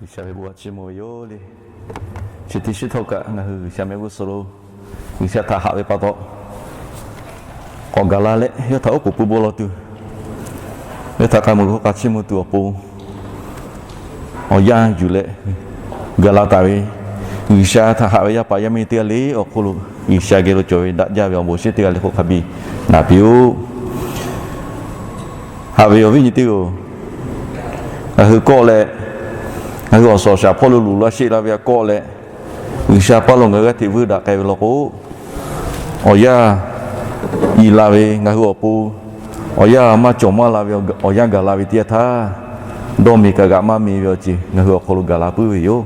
G'uiˬsha ve bon htaꞈ chiˇ mvuh ve yoˬ le. Chi teˇ shiˉ htawˇ kaꞈ ngaˬ hui G'uiˬsha mehˆ g'uˇ suhˍ lo G'uiˬsha htaꞈ haꞈ ve pa taw, k'awꞈ gaˬ la leh yawˇ htaꞈ oˉ k'oˍ pui bon law tuˬ, yawˇ htaꞈ k'a muiˬ hk'aw k'a chiˇ mvuh tuˬ awˬ pon awˬ yanˇ yuˬ leh gaˬ la taˍ ve G'uiˬsha htaꞈ haꞈ ve yaˇ paˍ yaˇ miˇ teˇ g'aˇ le awˬ hk'oˆ lo G'uiˬsha geh lo cawˬ ve daꞈ jaˇ ve awˬ bon shinˉ teˇ g'aˇ le hk'oˆ hk'a biˇ naˍ piˇ-oˆ. Haꞈ ve awˬ viˉ nyi teˇ-oˬ, ngaˬ hui kawˆ leh, ngaˬ hui awˬ suhˍ awˬ shaˍ hpawˇ lo luˬ la sheˆ la ve aꞈ kawˆ leh, G'uiˬsha paˇ lo ngaˬ hui g'aˇ hteꞈ vuiˇ daꞈ k'ai ve law k'o, awˬ yanˇ iˍ la ve ngaˬ hui awˬ pon, awˬ yanˇ maˇ cawˬ maˇ la ve awˬ yanˇ gaˬ la ve teˇ yanˇ htaˇ, dawˇ miˬ kaꞈ g'aꞈ maˇ miˬ ve awˬ ceuˬ ngaˬ hui awˬ hk'aw lo gaˬ la puiˉ ve yoˬ.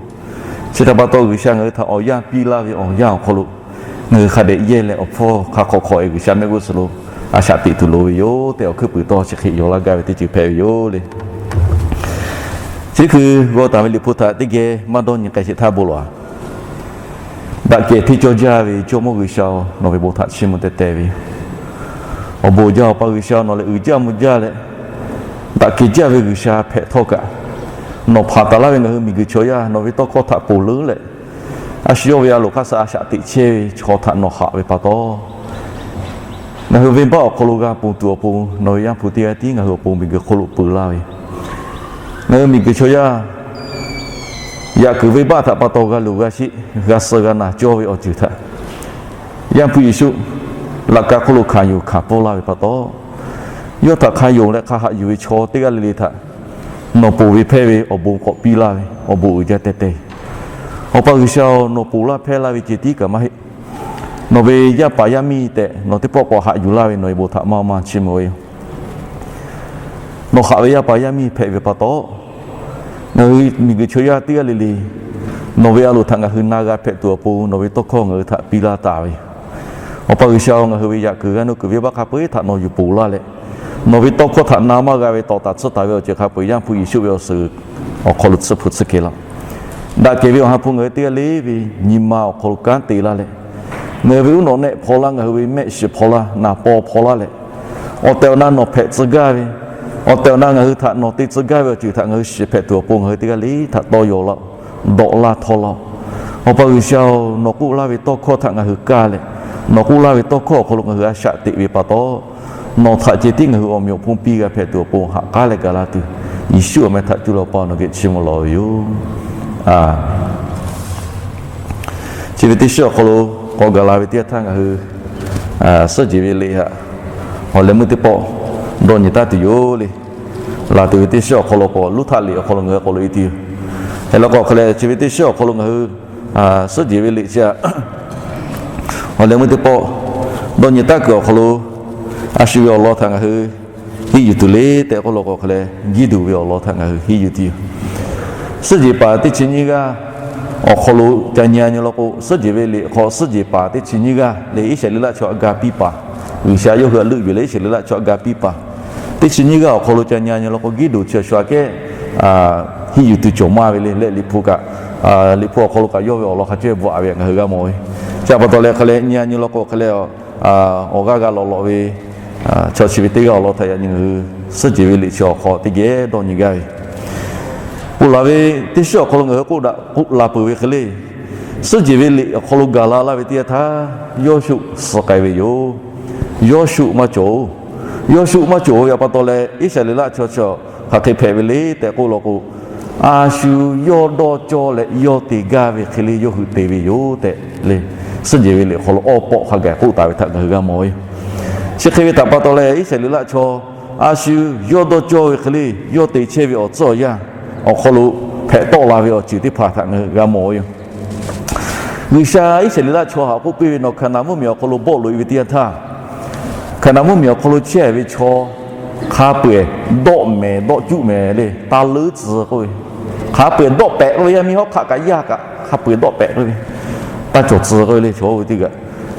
Chi htaꞈ pa taw, G'uiˬsha ngaˬ hui htaꞈ awˬ yanˇ piˇ laˇ ve awˬ yanˇ awˬ hk'aw lo ngaˬ hui hk'a dehꞈ yehˇ leh awˬ hpfuhˇ hk'a hk'awꞈ hk'awꞈ e G'uiˬsha mehˆ g'uˇ suhˍ lo a shaꞈ teꞈ tuˬ loˍ ve yoˬ tehꞈ awˬ hkuiˉ puiˍ tawˇ chi hk'e yaw laˇ gaˇ ve teˇ ceuˬ hpehꞈ ve yoˬ le. Chi hkui g'aw taˍ ve Liꞈ hpu htaꞈ teˇ geh maˇ dawˇ nyi k'ai sheˍ htaˇ bon lawˬ-a. Daꞈ kehˬ hteˇ cawˇ jaˇ ve Jawˇmawˇ G'uiˬsha-oˬ, nawˬ ve bon htaꞈ chiˇ mvuh teh teh ve yoˬ. Awˬ bon uiˍ jaˇ Awˬ pa G'uiˬsha, nawˬ lehˬ uiˍ jaˇ mvuh jaˇ leh, daꞈ kehˬ jaˇ ve G'uiˬsha hpehꞈ htawˇ kaꞈ, nawˬ hpanˍ taˍ laˇ ve ngaˬ hui miˬguiˬ chaw yaˇ nawˬ ve tawˇ hkawˇ htaꞈ ponˬ leuˉ leh, a shu yawˇ ve a loˍ hk'aˇ suh a shaꞈ teꞈ chehˇ ve chaw htaꞈ nawˬ haꞈ ve pa taw, ngaˬ hui venˇbaˆ awˬ hk'aw lo g'a ponˬ tuˬ awˬ pon nawˬ ve Yaˇ hpu teˇ g'aˇ tiˉ ngaˬ hui awˬ pon miˬguiˬ hk'oˆ lo peu laˇ ve, ngaˬ hui miˬguiˬ chaw yaˇ yaꞈ kuiˬ venˇbaˆ htaꞈ pa taw g'a luˬ g'a sheˆ, g'a suh g'a naˬ cawˇ ve awˬ ceuˬ htaꞈ Yaˇ hpu Yeˍsuˆ laꞈ ka hk'oˆ lo hkanˍ yuˬ hkanˍ pfuhˇ laˇ ve pa taw, yawˇ htaꞈ hk'a yonˍ leh hk'a haꞈ yuˬ ve chaw teˇ g'aˇ le le htaꞈ nawˬ ponˬ ve hpehˇ ve awˬ bon k'awꞈ piˇ laˇ ve awˬ bon uiˍ jaˇ teh teh. Awˬ pa G'uiˬsha-oˬ, nawˬ ponˬ laˇ hpehˇ laˇ ve ceh tiˉ kaꞈ maˇ heˆ. Nawˬ ve yaˇ paˍ yaˇ miˇ tehꞈ nawˬ teˇ pawˆ k'awꞈ haꞈ yuˬ laˇ ve nawˬ ve bon htaꞈ maˇ maˇ chiˇ mvuh ve yoˬ. Nawˬ haꞈ ve yaˇ paˍ yaˇ miˇ hpehꞈ ve pa taw, ngaˬ hui miˬguiˬ chaw yaˇ teˇ g'aˇ le le nawˬ ve a loˍ htaꞈ ngaˬ hui na g'a hpehꞈ tuˬ awˬ pon nawˬ ve tawˇ hkawˇ ngaˬ hui htaꞈ piˇ laˇ taˍ ve yoˬ. Awˬ pa G'uiˬsha-oˬ, ngaˬ hui ve yaꞈ kuiˬ g'a nuˇ kuiˬ venˇbaˆ hk'a peu-eˬ htaꞈ nawˬ yuˬ ponˬ laˇ leh, nawˬ ve tawˇ hkawˇ htaꞈ na maˇ g'a ve tawˍ taˍ tsuhˇ taˍ ve awˬ ceuˬ hk'a peu-eˬ Yaˇ hpu Yeˍsuˆ ve awˬ suhˍ awˬ hk'aw lo tsuhˇ hpu tsuhˇ kehˬ laˇ. Daꞈ kehˬ ve awˬ ha hpu ngaˬ hui teˇ g'aˇ le ve nyi ma awˬ hk'aw lo kanˉ te laˇ leh, ngaˬ hui ve uˉ nawꞈ nehˆ hpaw laˇ, ngaˬ hui ve mehˆ shiˍ hpaw laˇ, naˍ paw hpaw laˇ leh, awˬ tehˬ awˬ na nawˬ hpehꞈ tcuh gaˇ ve, awˬ tehˬ awˬ na ngaˬ hui htaꞈ nawˬ te tcuh gaˇ ve awˬ ceuˬ htaꞈ ngaˬ hui shiˍ hpehꞈ tuˬ awˬ pon ngaˬ hui teˇ g'aˇ le htaꞈ tawˇ yaw laˇ-oˬ, dawꞈ laˇ htawˇ laˇ-oˬ. Awˬ pa G'uiˬsha-oˬ, nawˬ k'oˆ laˇ ve tawˇ hkawˇ htaꞈ ngaˬ hui kaˇ leh, nawˬ k'oˆ laˇ ve tawˇ hkawˇ awˬ hk'aw lo ngaˬ hui a shaꞈ teꞈ ve pa taw, nawˬ htaꞈ ceh tiˉ ngaˬ hui awˬ meꞈ awˬ hponˇ piˇ g'a hpehꞈ tuˬ awˬ pon haꞈ k'aˉ leh gaˬ la tuˬ, Yeˍsuˆ awˬ meh htaꞈ cuˇ leh Awˬ pa nawˬ geh chiˇ mvuh lawˬ ve yoˬ. Chi ve teˇ shiˉ awˬ hk'aw lo k'awꞈ gaˬ la ve teˇ yanˇ htaˇ ngaˬ hui suhˉ jehˬ ve liꞈ htaꞈ awˬ leh meuˇ teˇ pawˆ dawˇ nyi taˉ tuˬ yoˬ le. Laˬ tuˬ ve teˇ shiˉ awˬ hk'aw lo k'o, Luˉhtaˆ liꞈ awˬ hk'aw lo ngaˬ hui k'awꞈ loꞈ e tuˬ yoˬ. Hk'e la k'o hk'e leh, chi ve teˇ shiˉ awˬ hk'aw lo ngaˬ hui suhˉ jehˬ ve liꞈ chi htaꞈ awˬ leh meuˇ teˇ pawˆ dawˇ nyi taˉ kuiˬ awˬ hk'aw lo, a shu ve awˬ lawn htaꞈ ngaˬ hui henˇ yuˬ tuˬ le tehꞈ k'oˆ law k'o hk'e leh, Giˇduꞈ ve awˬ lawn htaꞈ ngaˬ hui henˇ yuˬ tuˬ yoˬ. Suhˉ jehˬ paˍ teˇ chi nyiˇ g'aˇ awˬ hk'aw lo ca nyi a nyi law k'o, suhˉ jehˬ ve liꞈ hk'aw suhˉ jehˬ paˍ teˇ chi nyiˇ g'aˇ le, Iˉsaˍreˍlaˆ chaw htaꞈ ga piˇ paˍ, G'uiˬsha yawˇ hui htaꞈ leuˆ yuˬ leh Iˉsaˍreˍlaˆ chaw htaꞈ ga piˇ paˍ teˇ chi nyiˇ g'aˇ awˬ hk'aw lo ca nyi a nyi law k'o, Giˇduꞈ chi a shu aꞈ kehˉ henˇ yuˬ tuˬ cawˬ maˇ ve le leh, Liꞈ hpu kaꞈ, Liꞈ hpu awˬ hk'aw lo kaꞈ yawˇ ve awˬ lawn hk'a cehˇ bvuhꞈ ve ngaˬ hui g'a mawˬ ve. Chi pa taw leh hk'e leh nyi a nyi law k'o hk'e leh, awˬ g'aˇ g'a lawꞈ lawꞈ ve chaw chi ve teˇ g'aˇ awˬ lawn htaꞈ yaꞈ nyi ngaˬ hui suhˉ jehˬ ve liꞈ chi awˬ hk'aw teˇ geh dawˇ nyi gaˇ ve, ponˬ laˬ ve teˇ shiˉ awˬ hk'aw lo ngaˬ hui k'oˆ daꞈ k'oˆ la peuˬ ve hk'e le, suhˉ jehˬ ve liꞈ awˬ hk'aw lo gaˬ la laˇ ve teˇ yanˇ htaˇ, Yawˇshuˆ suh k'ai ve yoˬ. Yawˇshuˆ maˇ cawˬ-oˬ. Yawˇshuˆ maˇ cawˬ ve pa taw leh, Iˉsaˍreˍlaˆ chaw chi hk'aˬ hk'e hpehꞈ ve le tehꞈ k'oˆ law k'o, a shu yawˇ dawˇ cawˇ leh yawˇ te gaˇ ve hk'e le yawˇ hui te ve yoˬ tehꞈ le, suhˉ jehˬ ve liꞈ awˬ hk'aw lo awˬ pawˆ hk'a gaˬ k'oˆ taˍ ve htaꞈ ngaˬ hui g'a mawˬ ve. Chi hk'e ve htaꞈ pa taw leh, Iˉsaˍreˍlaˆ chaw a shu yawˇ dawˇ cawˇ ve hk'e le yawˇ te chehˇ ve awˬ tcuhˉ awˬ yanˇ awˬ hk'aw lo hpehꞈ tawˆ la ve awˬ ceuˬ teˇ hpaˍ htaꞈ ngaˬ hui g'a mawˬ ve yoˬ. G'uiˬsha Iˉsaˍreˍlaˆ chaw htaꞈ k'oˆ piˇ ve, nawˬ Hkaˍnanˍ mvuhˇmiˬ awˬ hk'aw lo bawˆ loꞈ e ve teˇ yanˇ htaˇ, Hkaˍnanˍ mvuhˇmiˬ awˬ hk'aw lo chehˇ ve chaw hk'a peu-eˬ dawˆ mehˍ dawˆ cuˆ mehˍ le, taˇ leuˉ tcuh k'oˆ ve, hk'a peu-eˬ dawˆ pehꞈ k'oˆ ve, yaˇ miˇ hawˉ hk'aˆ kaꞈ yaˇ kaꞈ hk'a peu-eˬ dawˆ pehꞈ k'oˆ ve, taˇ cawˬ tcuh k'oˆ ve le chaw oˇ ve teˇ g'aˇ.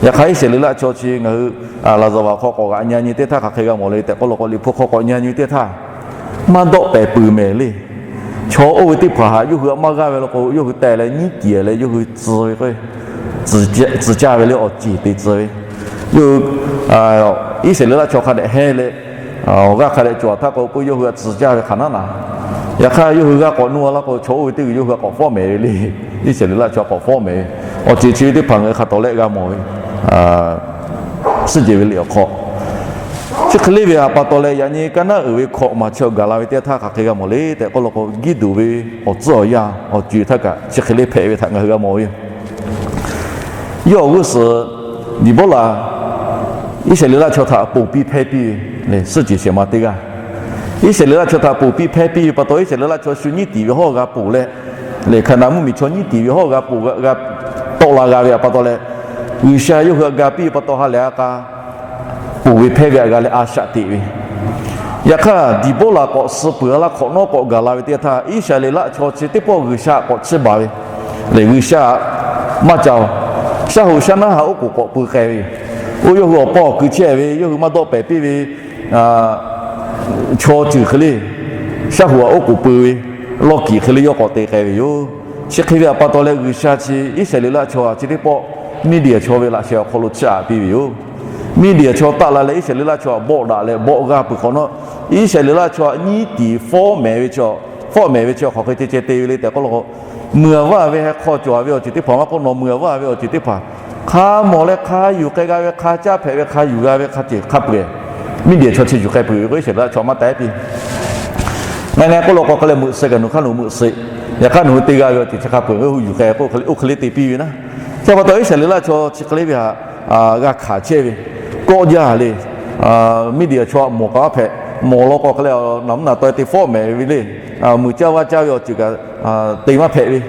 Yaꞈ hk'aˇ Iˉsaˍreˍlaˆ chaw chi ngaˬ hui laˍzaˍvaˍ hk'aw k'awꞈ g'aꞈ nyi a nyi teˇ htaˇ hk'aˬ hk'e g'a mawˬ le tehꞈ k'oˆ law k'o, Liꞈ hpu hk'aw k'awꞈ nyi a nyi teˇ htaˇ, maˇ dawˆ pehˍ peuˬ mehˍ le. Chaw oˇ ve teˇ hpaˍ htaꞈ yawˇ hui htaꞈ maˇ g'aˇ ve law k'o, yawˇ hui teh leh nyiˉ kiˬ leh yawˇ hui tcuh ve k'o, tcuh caˇ ve le, awˬ ceˬ te tcuh ve. Yawˇ hui Iˉsaˍreˍlaˆ chaw hk'a dehꞈ hehnˇ leh, awˬ g'aˇ hk'a dehꞈ cawˬ htaˇ k'o, yawˇ hui htaꞈ tcuh caˇ ve hk'aˬ naˉ naˍ, Yaꞈ hk'aˇ, yawˇ hui g'a k'awꞈ nuˇ a laˇ k'o, chaw oˇ ve teˇ g'uiˬ yawˇ hui htaꞈ k'awꞈ fawˉ mehˍ ve le. Iˉsaˍreˍlaˆ chaw k'awꞈ fawˉ mehˍ ve awˬ ceuˬ chi ve teˇ hpaˍ ngaˬ hui hk'a tawˍ lehˆ g'a mawˬ ve, suhˉ jehˬ ve liꞈ awˬ hk'aw, chi hk'e le ve htaꞈ pa taw leh, yaꞈ nyi kaˇ naˉ uiˍ ve hkawꞈ maˬ chi awˬ gaˬ la ve teˇ yanˇ htaˇ hk'aˬ hk'e g'a mawˬ le tehꞈ k'oˆ law k'o, Giˇdeˍonˍ ve awˬ tcuhˉ awˬ yanˇ awˬ co-e htaˇ kaꞈ chi hk'e le hpehꞈ ve htaꞈ ngaˬ hui g'a mawˬ ve yoˬ. Yawˇ awˬ g'uˇ suhˍ Deˍbawˇraꞈ Iˉsaˍreˍlaˆ chaw htaꞈ ponˬ piˇ hpehˇ piˇ ve le, suhˉ jehˬ shehˍ ma teˇ g'aˇ. Iˉsaˍreˍlaˆ chaw htaꞈ ponˬ piˇ hpehˇ piˇ ve pa taw, Iˉsaˍreˍlaˆ chaw shu nyiˉ tiˍ ve hawˉ g'a ponˬ leh, le Hkaˍnanˍ mvuhˇmiˬ chaw nyiˉ tiˍ ve hawˉ g'a ponˬ g'a tawˆ la g'a ve htaꞈ pa taw leh, G'uiˬsha yawˇ hui htaꞈ ga piˇ ve pa taw ha lehˬ a k'a ponˬ ve hpehˇ ve htaꞈ g'a leh a shaꞈ teꞈ ve. Yaꞈ hk'aˇ, Deˍbawˇraꞈ k'awꞈ suh peuˬ a laˇ hk'awꞈ nawˉ k'awꞈ gaˬ la ve teˇ yanˇ htaˇ, Iˉsaˍreˍlaˆ chaw chi teˇ pawˆ G'uiˬsha k'awꞈ chiˇ baˬ ve, le G'uiˬsha maˇ ca-o. Shaˉ hoꞈ shaˉ naˉ ha oˉ k'oˍ k'awꞈ pui k'ai ve yoˬ. Oˇ yawˇ hui awˬ paw awˬ kui chehˇ ve, yawˇ hui maˇ dawˆ pehˍ piˇ ve chaw ceuˬ hk'e le, shaˉ hoꞈ ha oˉ k'oˍ pui ve, lawˇ kiˍ hk'e le yawˇ k'awꞈ te k'ai ve yoˬ. Chi hk'e ve htaꞈ pa taw leh, G'uiˬsha chi Iˉsaˍreˍlaˆ chaw chi teˇ pawˆ Miˇdiˍaˍ chaw ve laꞈ sheh awˬ hk'aw lo chiˇ aꞈ piˇ ve yoˬ. Miˇdiˍaˍ chaw taˆ la leh Iˉsaˍreˍlaˆ chaw htaꞈ bawˆ daꞈ leh bawˆ g'aˇ peuˬ hk'awꞈ nawˉ, Iˉsaˍreˍlaˆ chaw htaꞈ nyiˉ tiˍ fawˉ mehˍ ve chaw, fawˉ mehˍ ve chi hk'aˬ hk'e ceh ceh te ve le tehꞈ k'oˆ law k'o, muiˬ aˍ vaˇ ve heh hk'aw cawˬ ve awˬ ceuˬ teˇ hpaˍ maˇ k'oˆ, nawˬ muiˬ aˍ vaˇ ve awˬ ceuˬ teˇ hpaˍ hk'a mawˬ leh hk'a yuˬ k'ai g'a ve, hk'a caˇ hpehꞈ ve, hk'a yuˬ g'a ve hk'a ceuˬ hk'a peu-eˬ, Miˇdiˍaˬ chaw chi yuˬ k'ai peuˬ ve k'o, Iˉsaˍreˍlaˆ chaw maˇ taˆ piˇ. Ngaˬ ngaˬ k'oˆ law k'o, hk'a leh meuꞈ suh kaꞈ nawˬ hk'aˇ nawˬ meuꞈ suh, yaꞈ hk'aˇ nawˬ hui te g'a ve awˬ ceuˬ chi hk'a peu-eˬ ve, oˇ yuˬ k'ai k'o, oˇ hk'e le te piˇ ve naˉ. Chi pa taw Iˉsaˍreˍlaˆ chaw chi hk'e le ve htaꞈ g'a hkanˍ chehˇ ve, kawˆ jaˇ le. Miˇdiˍaˍ chaw htaꞈ mawˬ kaꞈ maˇ hpehꞈ. Mawˬ law k'o hk'a leh naˬ mvuhˇ naˬ taw te fawˉ mehˍ ve le. Muiˬ caˇ vaˇ caˇ ve awˬ ceuˬ kaꞈ te maˇ hpehꞈ ve.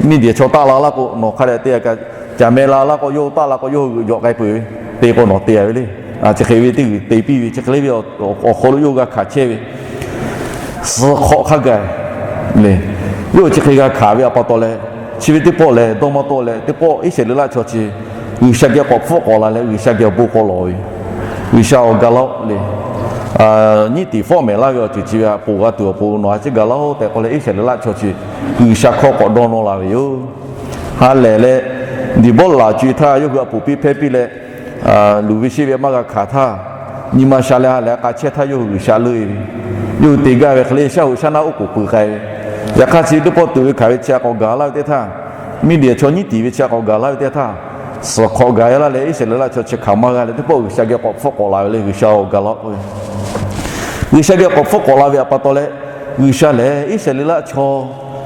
Miˇdiˍaˍ chaw taˆ la laˇ k'o, nawˬ hk'a dehꞈ te kaꞈ, caˬ meh la laˇ k'o, yawˇ hui taˆ la k'o, yawˇ hui g'euꞈ jawꞈ k'ai peuˬ ve, te k'o nawˬ te-a ve le. Chi hk'e ve teˇ g'uiˬ te piˇ ve, chi hk'e le ve awˬ hk'aw lo yawˇ hui g'a hkanˍ chehˇ ve, suhˍ hk'awꞈ hk'a gaˬ le. Yawˇ hui chi hk'e g'a hkanˍ ve htaꞈ pa taw leh, chi ve teˇ pawˆ lehˬ dawˇ maˇ tawˆ leh, teˇ pawˆ Iˉsaˍreˍlaˆ chaw chi G'uiˬsha geh k'awꞈ hpfuhˆ k'awꞈ la leh, G'uiˬsha geh awˬ bon k'awꞈ lawˬ ve, G'uiˬsha awˬ ga laˇ-oˆ le. Nyiˉ tiˍ fawˉ mehˍ laˇ ve awˬ ceuˬ chi ve htaꞈ ponˬ g'a tuˬ awˬ pon nawˬ ha chi ga laˇ-oˆ tehꞈ k'oˆ leh, Iˉsaˍreˍlaˆ chaw chi G'uiˬsha hkawˇ k'awꞈ dawˇ nawˇ la ve yoˬ. Ha lehˬ leh, Deˍbawˇraꞈ co-e htaˇ yawˇ hui htaꞈ ponˬ piˇ hpehˇ piˇ leh, luˬ ve sheˆ ve maˇ g'a hkanˍ htaˇ, nyi ma sha leh ha lehˬ a k'a chehˇ htaˇ yawˇ hui G'uiˬsha leuˆ-e ve, yawˇ hui te gaˇ ve hk'e le shaˉ hoꞈ shaˉ naˉ oˉ k'oˍ pui k'ai ve. Yaꞈ hk'aˇ chi teˇ pawˆ tuˬ ve hkanˍ ve chi htaꞈ k'awꞈ gaˬ laˇ ve teˇ htaˇ, Miˇdiˍaˍ chaw nyiˉ tiˍ ve chi htaꞈ k'awꞈ gaˬ laˇ ve teˇ htaˇ, suhˍ hk'awꞈ gaˬ-e laˇ leh Iˉsaˍreˍlaˆ chaw chi hkanˍ maˇ g'a leh teˇ pawˆ G'uiˬsha geh k'awꞈ hpfuhˆ k'awꞈ la ve le. G'uiˬsha awˬ ga laˇ-oˆ k'oˆ ve, G'uiˬsha geh k'awꞈ hpfuhˆ k'awꞈ la ve htaꞈ pa taw leh, G'uiˬsha lehˬ Iˉsaˍreˍlaˆ chaw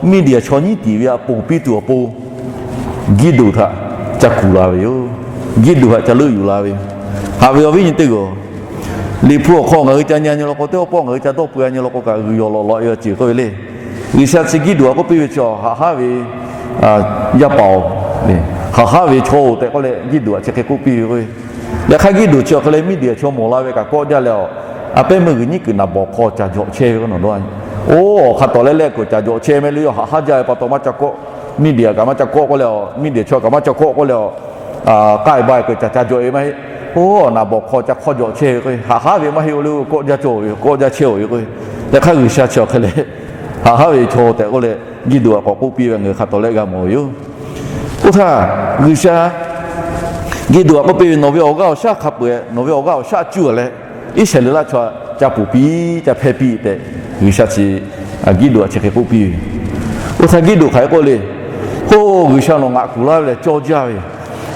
Miˇdiˍaˍ chaw nyiˉ tiˍ ve htaꞈ ponˬ piˇ tuˬ awˬ pon Giˇdeˍonˍ htaꞈ ca kuˬ la ve yoˬ. Giˇdeˍonˍ htaꞈ ca leuˆ yuˬ la ve yoˬ. Haꞈ ve awˬ viˉ nyi teˇ g'aˇ-oˬ, Liꞈ hpu awˬ hk'aw ngaˬ hui ca nyi nyi law k'o, teˇ pawˆ pawˆ ngaˬ hui ca dawˇ pui-a nyi law k'o kaꞈ, g'uiˬ yawˬ lawꞈ lawꞈ ve awˬ ceuˬ k'oˆ ve le. G'uiˬsha chi Giˇdeˍonˍ htaꞈ k'oˆ piˇ ve chi, Haꞈ haˉ ve yaˇ paˍ-oˬ, haꞈ haˉ ve chaw-oˬ tehꞈ k'oˆ leh Giˇdeˍonˍ htaꞈ chi hk'e k'oˆ piˇ ve k'o, yaꞈ hk'aˇ Giˇdeˍonˍ chi awˬ hk'e leh Miˇdiˍaˍ chaw mawˬ la ve kaꞈ kawˆ jaˇ leh, a pehˉ meuˇ g'uiˬ nyiˉ kuiˬ naˍ bawˍ hk'aw caˬ jawꞈ chehˇ ve k'o nawˬ dawˇ-a. Oˇ, awˬ hk'a tawˍ leh leh kuiˬ caˬ jawꞈ chehˇ meh le, yawˇ haꞈ haˉ jaˇ ve pa taw maˇ ca kawˆ, Miˇdiˍaˍ kaꞈ maˇ ca kawˆ k'oˆ leh, Miˇdiˍaˍ chaw kaꞈ maˇ ca kawˆ k'oˆ leh, k'ai ba kuiˬ caˬ ca jawꞈ-e maˇ heˆ. Oˇ, naˍ bawˍ hk'aw ca hk'awˇ jawꞈ chehˇ ve k'o, haꞈ haˉ ve maˇ heˆ-o le, kawˆ jaˇ cawˬ ve, kawˆ jaˇ chehˇ-oˬ ve k'o, yaꞈ hk'aˇ G'uiˬsha chi awˬ hk'e leh haꞈ haˉ ve chaw tehꞈ k'oˆ leh Giˇdeˍonˍ htaꞈ k'awꞈ k'oˆ piˇ ve ngaˬ hui hk'a tawˍ leh g'a mawˬ ve yoˬ. Oˇ htaˇ, G'uiˬsha Giˇdeˍonˍ htaꞈ k'oˆ piˇ ve, Nawˬ ve awˬ g'aˇ awˬ shaˉ hk'a peu-eˬ, nawˬ ve awˬ g'aˇ awˬ shaˉ cuˇ-a leh, Iˉsaˍreˍlaˆ chaw ca ponˬ piˇ ca hpehˇ piˇ tehꞈ, G'uiˬsha chi Giˇdeˍonˍ htaꞈ chi hk'e k'oˆ piˇ ve. Oˇ htaˇ Giˇdeˍonˍ hk'aˬ hk'e k'oˆ le, Oˇ, G'uiˬsha nawˬ ngaˬ kuˬ laˇ ve lehˬ cawˇ jaˇ ve yoˬ.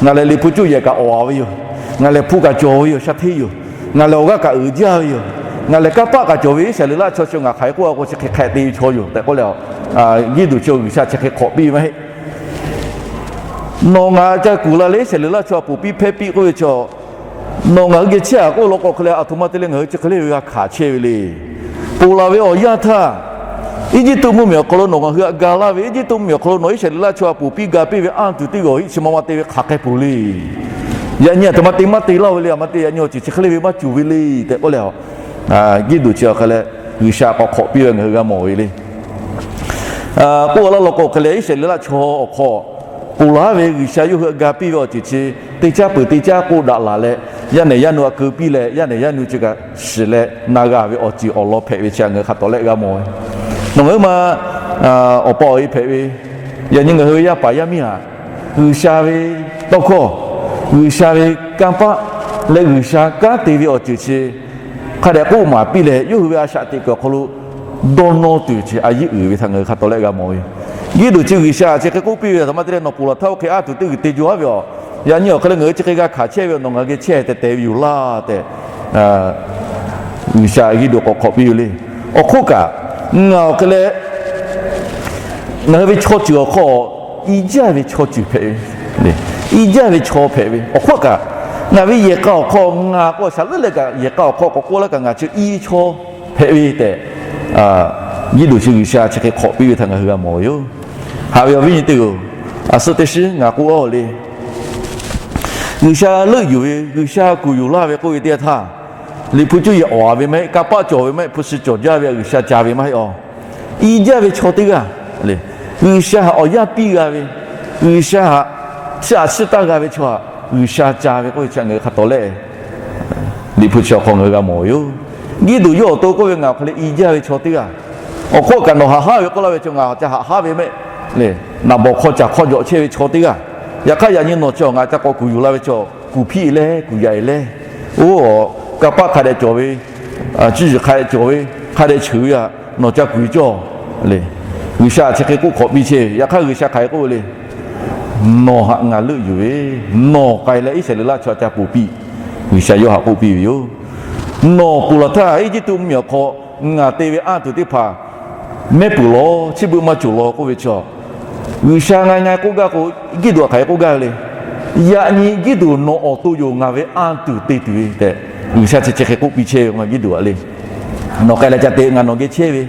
Ngaˬ lehˬ Liꞈ hpu cuˇ yehˬ kaꞈ awˬ-a ve yoˬ. Ngaˬ lehˬ hpu kaꞈ cawˬ ve yoˬ, sha hteˇ yoˬ. Ngaˬ lehˬ awˬ g'aˇ kaꞈ uiˍ jaˇ ve yoˬ. Ngaˬ lehˬ kanˇ paˆ kaꞈ cawˬ ve, Iˉsaˍreˍlaˆ chaw chi ngaˬ hk'aˬ hk'e k'oˆ-a k'o chi hk'e hk'e te ve chaw yoˬ tehꞈ k'oˆ leh, Giˇdeˍonˍ chi G'uiˬsha chi hk'e hk'awꞈ piˇ ve maˇ heˆ. Nawˬ ngaˬ ca kuˬ la leh Iˉsaˍreˍlaˆ chaw ponˬ piˇ hpehˇ piˇ k'oˆ ve chi, nawˬ ngaˬ hui geh chehˇ-a k'oˆ law k'o hk'e leh, aˬ htoꞈ ma te leh ngaˬ hui chi hk'e le ve g'a hkanˍ chehˇ ve le. Ponˬ laˬ ve awˬ yanˇ htaˇ, Eˇjiˇtuꞈ mvuhˇmiˬ awˬ hk'aw lo nawˬ ngaˬ hui htaꞈ ga laˇ ve, Eˇjiˇtuꞈ mvuhˇmiˬ awˬ hk'aw lo nawˬ Iˉsaˍreˍlaˆ chaw htaꞈ ponˬ piˇ ga piˇ ve anˇ tuˬ teˇ g'aˇ awˬ hiˆ chi ma ma te ve hk'aˬ hk'e peuˬ le. Yaꞈ nyi aˬ htoꞈ ma te maˇ te laˇ ve le, aˬ ma te yaꞈ nyi awˬ ceuˬ chi hk'e le ve maˇ cuˬ ve le tehꞈ k'oˆ leh, Giˇdeˍonˍ chi awˬ hk'e leh G'uiˬsha k'awꞈ hk'awꞈ piˇ ve ngaˬ hui g'a mawˬ ve le. K'oˆ laˇ law k'o hk'e leh Iˉsaˍreˍlaˆ chaw awˬ hk'aw ponˬ laˬ ve G'uiˬsha yawˇ hui htaꞈ ga piˇ ve awˬ ceuˬ chi teˇ caˉ peuˬ teˇ caˉ k'oˆ daꞈ laˬ leh, yaˇ nehˬ yaˇ nu htaꞈ keu piˇ leh yaˇ nehˬ yaˇ nu chi kaꞈ shiˍ leh na g'a ve awˬ ceuˬ awˬ lawn hpehꞈ ve chi htaꞈ ngaˬ hui hk'a tawˍ lehˆ g'a mawˬ ve. Nawˬ ngaˬ hui ma awˬ pa awˬ e hpehꞈ ve, yaꞈ nyi ngaˬ hui ve yaˇ paˍ yaˇ miˇ htaꞈ G'uiˬsha ve tawˇ hkawˇ, G'uiˬsha ve kanˇ paˆ leh G'uiˬsha kanˉ te ve awˬ ceuˬ chi hk'a dehꞈ k'oˆ maˍ piˇ leh, yawˇ hui ve a shaꞈ teꞈ kuiˬ awˬ hk'aw lo dawˇ nawˇ tuˬ chi a yiˉ uiˍ ve htaꞈ ngaˬ hui hk'a tawˍ lehˆ g'a mawˬ ve. G'uiˬ doˬ chi G'uiˬsha chi hk'e k'oˆ piˇ ve, a htoꞈ ma te leh nawˬ ponˬ laˬ htaˇ oˇ hk'e anˇ tuˬ teˇ g'uiˬ te jaw haˉ ve aˬ. Yaꞈ nyi awˬ hk'e leh ngaˬ hui chi hk'e g'a hkanˍ chehˇ ve nawˬ ngaˬ hui geh chehˇ teh teh ve yoˬ laˇ tehꞈ, G'uiˬsha G'uiˬ doˬ k'awꞈ hk'awꞈ piˇ ve le. Awˬ hk'oˆ kaꞈ, ngaˬ awˬ hk'e leh ngaˬ hui ve chaw ceuˬ awˬ hk'aw i jaˇ ve chaw ceuˬ hpehꞈ ve, i jaˇ ve chaw hpehꞈ ve. Awˬ hk'oˆ kaꞈ, ngaˬ ve yehˬ k'a awˬ hk'aw ngaˬ k'o shaˍ leuˉ leh kaꞈ yehˬ k'a awˬ hk'aw k'awꞈ k'oˆ laˇ kaꞈ ngaˬ chi i ve chaw hpehꞈ ve tehꞈ, G'uiˬ doˬ chi G'uiˬsha chi hk'e hk'awꞈ piˇ ve htaꞈ ngaˬ hui g'a mawˬ ve yoˬ. Haꞈ ve awˬ viˉ nyi teˇ-oˬ, a suhˉ teˇ shiˉ ngaˬ k'oˆ laˇ le. G'uiˬsha leuˆ yuˬ ve, G'uiˬsha kuˬ yuˬ laˇ ve k'oˆ ve teˇ yanˇ htaˇ, Liꞈ hpu cuˇ yaꞈ awˬ a ve maˇ heˆ, kanˇ paˆ cawˬ ve maˇ heˆ, hpu shi cawˬ jaˇ ve G'uiˬsha ca ve maˇ heˆ aˬ. I jaˇ ve chaw teˇ g'aˇ le, G'uiˬsha htaꞈ awˬ yanˇ piˇ g'a ve, G'uiˬsha htaꞈ chiˇ aꞈ chiˇ taˇ g'a ve chaw htaꞈ G'uiˬsha ca ve k'oˆ ve chi ngaˬ hui hk'a tawˍ lehˆ Liꞈ hpu chi awˬ hk'aw ngaˬ hui g'a mawˬ ve yoˬ. G'uiˬ doˬ yawˇ awˬ to k'oˆ ve, ngaˬ awˬ hk'e leh i jaˇ ve chaw teˇ g'aˇ, awˬ hk'oˆ kaꞈ nawˬ haꞈ haˉ ve k'oˆ laˇ ve chaw ngaˬ ca haꞈ haˉ ve mehˆ le. Naˍ bawˍ hk'aw caˬ hk'aw jawꞈ chehˇ ve chaw teˇ g'aˇ, yaꞈ hk'aˇ yaꞈ nyi nawˬ chi ngaˬ ca k'awꞈ kuˬ yuˬ la ve chaw, kuˬ hpiˆ leh kuˬ yaꞈ e leh, oˇ kanˇ paˆ hk'a dehꞈ cawˬ ve, cuˇ yiˍ hk'a dehꞈ cawˬ ve, hk'a dehꞈ cheuˬ ve htaꞈ nawˬ ca kuˬ cawˇ le. G'uiˬsha chi hk'e k'oˆ hk'awꞈ piˇ chehˇ ve. Yaꞈ hk'aˇ G'uiˬsha hk'aˬ hk'e k'oˆ ve le, nawˬ htaꞈ ngaˬ leuˆ yuˬ ve, nawˬ k'ai leh Iˉsaˍreˍlaˆ chaw htaꞈ ca ponˬ piˇ. G'uiˬsha yawˇ htaꞈ k'oˆ piˇ ve yoˬ. Nawˬ ponˬ laˬ htaˇ Eˇjiˇtuꞈ mvuhˇmiˬ awˬ hk'aw ngaˬ te ve anˇ tuˬ teˇ hpaˍ mehˆ peuˬ law, chi beuꞈ maˇ cawˬ law k'oˆ ve chaw, G'uiˬsha ngaˬ ngaˬ k'oˆ gaˇ k'o, G'uiˬ doˬ htaꞈ hk'aˬ hk'e k'oˆ gaˇ ve le. Yaꞈ nyi G'uiˬ doˬ nawˬ awˬ to yoˬ ngaˬ ve anˇ tuˬ te tuˬ ve tehꞈ, G'uiˬsha chi chi hk'e k'oˆ piˇ chehˇ ve k'o, G'uiˬ doˬ htaꞈ le. Nawˬ k'ai leh ca te, ngaˬ nawˬ geh chehˇ ve.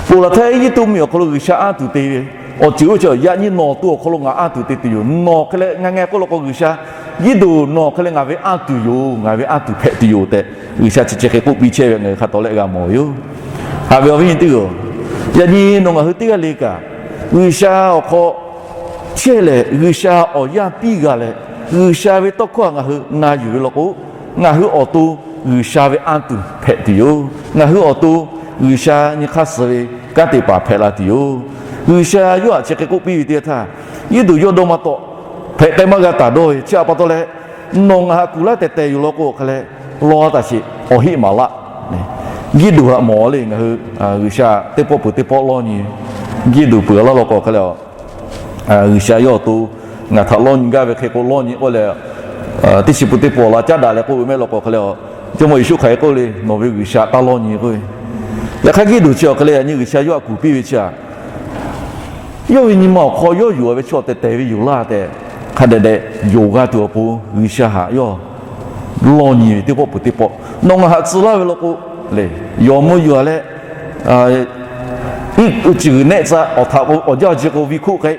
Ponˬ laˬ htaˇ Eˇjiˇtuꞈ mvuhˇmiˬ awˬ hk'aw lo G'uiˬsha anˇ tuˬ te ve awˬ ceuˬ oˇ chi, yaꞈ nyi nawˬ awˬ to awˬ hk'aw lo ngaˬ anˇ tuˬ te tuˬ yoˬ. Nawˬ hk'e leh ngaˬ ngaˬ k'oˆ law k'o, G'uiˬsha, G'uiˬ doˬ nawˬ hk'e leh ngaˬ ve anˇ tuˬ yoˬ, ngaˬ ve anˇ tuˬ hpehꞈ tuˬ yoˬ tehꞈ, G'uiˬsha chi chi hk'e k'oˆ piˇ chehˇ ve ngaˬ hui hk'a tawˍ lehˆ g'a mawˬ ve yoˬ. Haꞈ ve awˬ viˉ nyi teˇ-oˬ, yaꞈ nyi nawˬ ngaˬ hui teˇ g'aˇ le kaꞈ, G'uiˬsha awˬ hk'aw chehˇ lehˬ, G'uiˬsha awˬ yanˇ piˇ g'a leh, G'uiˬsha ve tawˇ hkawˇ ngaˬ hui na yuˬ ve law k'o, ngaˬ hui awˬ to G'uiˬsha ve anˇ tuˬ hpehꞈ tuˬ yoˬ. Ngaˬ hui awˬ to G'uiˬsha nyi hk'aˇ suh ve kanˉ te paˍ hpehꞈ la tuˬ yoˬ. G'uiˬsha yawˇ htaꞈ chi hk'e k'oˆ piˇ ve teˇ yanˇ htaˇ, G'uiˬ doˬ yawˇ dawˇ maˇ tawˆ, hpehꞈ k'ai maˇ g'a taˍ dawˇ ve. Chi htaꞈ pa taw leh, nawˬ ngaˬ htaꞈ kuˬ laˇ tehˬ tehˬ yoˬ law k'o hk'a leh, lawˇ taˍ sheˍ, awˬ heˆ maˍ laˆ. G'uiˬ doˬ htaꞈ mawˬ le, ngaˬ hui G'uiˬsha teˇ pawˆ peuˬ teˇ pawˆ lawˇ nyi. G'uiˬ doˬ peuˬ laˇ law k'o hk'a leh, G'uiˬsha yawˇ awˬ to ngaˬ htaꞈ lawˇ nyi gaˇ ve hk'e k'o lawˇ nyi k'oˆ leh, teˇ chi pun teˇ pawˆ la caˉ daꞈ leh k'oˆ ve mehˆ law k'o hk'a leh, Jawˇmawˇ Yeˍsuˆ hk'aˬ hk'e k'oˆ le, nawˬ ve G'uiˬsha taˇ lawˇ nyi k'oˆ ve. Yaꞈ hk'aˇ G'uiˬ doˬ chi awˬ hk'a leh yaꞈ nyi G'uiˬsha yawˇ htaꞈ kuˬ piˇ ve chi htaꞈ yawˇ ve nyi ma awˬ hk'aw yawˇ yuˬ ve chaw tehˬ tehˬ ve yoˬ laˇ tehꞈ, hk'a dehꞈ dehꞈ yonˍ g'a tuˬ awˬ pon G'uiˬsha htaꞈ yawˇ lawˇ nyi ve teˇ pawˆ peuˬ teˇ pawˆ. Nawˬ ngaˬ htaꞈ tcuh laˇ ve law k'o, le, yawˬ mvuh yuˬ leh, iˉ ceuˬ g'uiˬ nehˆ tcuh, awˬ htaꞈ k'o awˬ jaˇ awˬ ji k'o vi hkuˆ k'ai,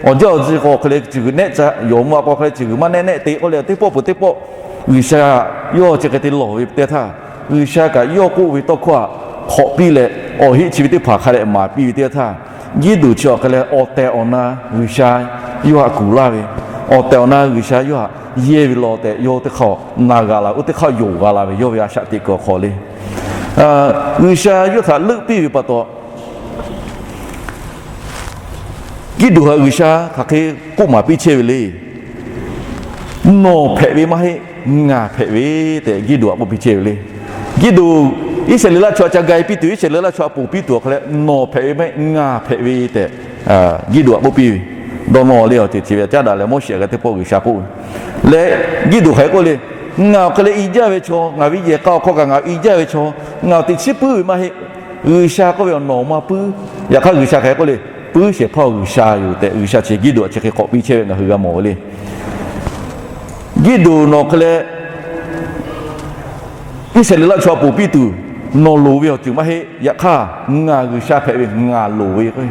awˬ jaˇ awˬ ji k'o hk'a leh ceuˬ g'uiˬ nehˆ tcuh, yawˬ mvuh a k'o hk'a leh ceuˬ g'uiˬ maˇ nehˆ nehˆ te k'oˆ leh teˇ pawˆ peuˬ teˇ pawˆ G'uiˬsha yawˇ chi hk'e te lawˬ ve teˇ htaˇ, G'uiˬsha kaꞈ yawˇ k'oˆ ve tawˇ hkawˇ htaꞈ hk'awꞈ piˇ leh, awˬ heˆ chi ve teˇ hpaˍ hk'a dehꞈ maˍ piˇ ve teˇ htaˇ, G'uiˬ doˬ chi awˬ hk'a leh awˬ tehˬ awˬ na G'uiˬsha yawˇ htaꞈ kuˬ laˇ ve, awˬ tehˬ awˬ na G'uiˬsha yawˇ htaꞈ yehˇ ve law tehꞈ yawˇ teˇ hk'aˇ na g'a la, oˇ teˇ hk'aˇ yonˍ g'a la ve yawˇ ve a shaꞈ teꞈ kuiˬ awˬ hk'aw le. G'uiˬsha yawˇ htaꞈ leuˆ piˇ ve pa taw, G'uiˬ doˬ htaꞈ G'uiˬsha hk'aˬ hk'e k'oˆ maˍ piˇ chehˇ ve le. Nawˬ hpehꞈ ve maˇ heˆ, ngaˬ hpehꞈ ve tehꞈ G'uiˬ doˬ htaꞈ k'oˆ piˇ chehˇ ve le. G'uiˬ doˬ Iˉsaˍreˍlaˆ chaw htaꞈ ca ga piˇ tuˬ, Iˉsaˍreˍlaˆ chaw htaꞈ ponˬ piˇ tuˬ awˬ hk'a leh, nawˬ hpehꞈ ve maˇ heˆ, ngaˬ hpehꞈ ve tehꞈ G'uiˬ doˬ htaꞈ k'oˆ piˇ ve. Dawˇ nawˇ le awˬ ceuˬ chi ve caˉ daꞈ leh Moˉseˍ g'a teˇ pawˆ G'uiˬsha k'oˆ ve leh, G'uiˬ doˬ hk'aˬ hk'e k'oˆ le, ngaˬ awˬ hk'e leh i jaˇ ve chaw, ngaˬ ve yehˬ k'a awˬ hk'aw kaꞈ ngaˬ i jaˇ ve chaw, ngaˬ awˬ teꞈ chiˉ puiˉ ve maˇ heˆ. G'uiˬsha k'oˆ ve awˬ nawˬ maˇ puiˉ. Yaꞈ hk'aˇ G'uiˬsha hk'aˬ hk'e k'oˆ le, puiˉ shehˍ hpaˇ G'uiˬsha yoˬ tehꞈ G'uiˬsha chi G'uiˬ doˬ chi hk'e k'awꞈ piˇ chehˇ ve ngaˬ hui g'a mawˬ ve le. G'uiˬ doˬ nawˬ hk'e leh Iˉsaˍreˍlaˆ chaw htaꞈ ponˬ piˇ tuˬ nawˬ loˍ ve awˬ ceuˬ maˇ heˆ. Yaꞈ hk'aˇ ngaˬ G'uiˬsha hpehꞈ ve ngaˬ loˍ ve k'o,